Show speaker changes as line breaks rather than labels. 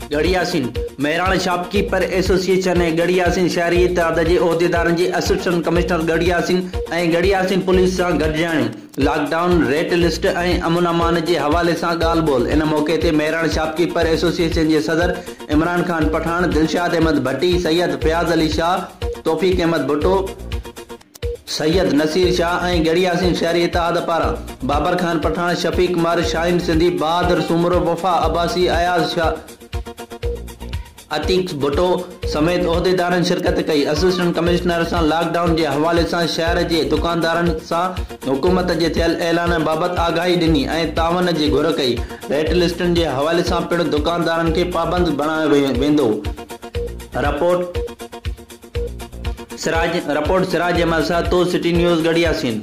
Garhi Yasin, Mehran shopkeeper association ۽ Garhi Yasin شهري اتحاد جي عهديدارن جي assistant commissioner Garhi Yasin ۽ Garhi Yasin police سان گڏجاڻي، لاڪ ڊائون، ريٽ لسٽ ۽ امن امان جي حوالي سان ڳالهه ٻولهه، ان موقعي تي مهراڻ شاپڪيپر ايسوسيئيشن جي صدر عمران خان پٺاڻ، دلشاد احمد ڀٽي، سيد فياض علي شاهه، توفيق احمد ڀٽو، سيد نصير شاهه ۽ ڳڙهي ياسين شهري اتحاد پاران بابر خان پٺاڻ، شفيق مھر، شاهين سنڌي، بهادر سومرو، وفا عباسي، اياز شاهه، عتيق ڀٽو سميت عهديدارن شرڪت ڪئي، اسسٽنٽ ڪمشنر سان لاڪ ڊائون جي حوالي سان شهر جي دڪاندارن سان حڪومت جي ٿيل اعلان بابت آگاهي ڏني ۽ تعاون جي گهر ڪئي، ريٽ لسٽن جي حوالي سان پڻ دڪاندارن کي پابند بڻايو ويندو، report. Siraj, report, Siraj Ahmed Sahto, city news, Garhi Yasin.